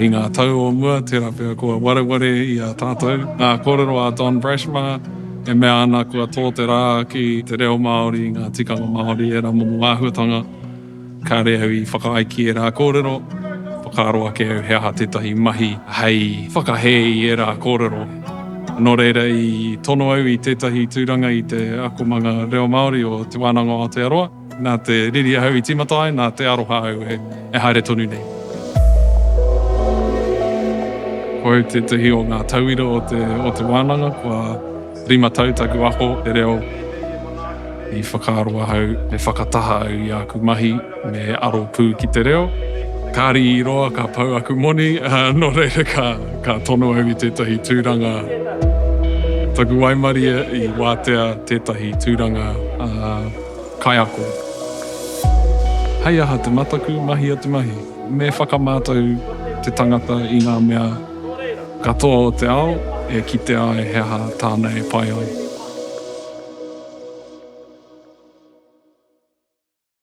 I ngā tau o mua, tērā pea kua wareware i a tātou ngā kōrero a Don Brash mā, e mea ana kua tō te rā ki te reo Māori, ngā tikanga Māori, ērā momo āhuatanga. Kāre au i whakaae ki ērā kōrero, whakaaro ake au he aha tētahi mahi hei whakahē i ērā kōrero. Nō reira i tono au i tētahi tūranga i te akomanga reo Māori o Te Wānanga o Aotearoa. Nā te riri ahau i tīmata ai, nā te aroha au e haere tonu nei. Ko au tētahi o ngā tauira o te, o te wānanga, kua 5 tau taku ako te reo. I whakaaro ahau me whakataha au i āku mahi me aro pū ki te reo. Kāri i roa ka pau aku moni, nō reira ka, ka tono au i tētahi tūranga. Taku waimarie i wātea tētahi tūranga kaiako. Hei aha te mataku, mahia te mahi. Me whakamātau te tangata i ngā mea katoa o te ao e kitea ai he aha tāna e pai ai.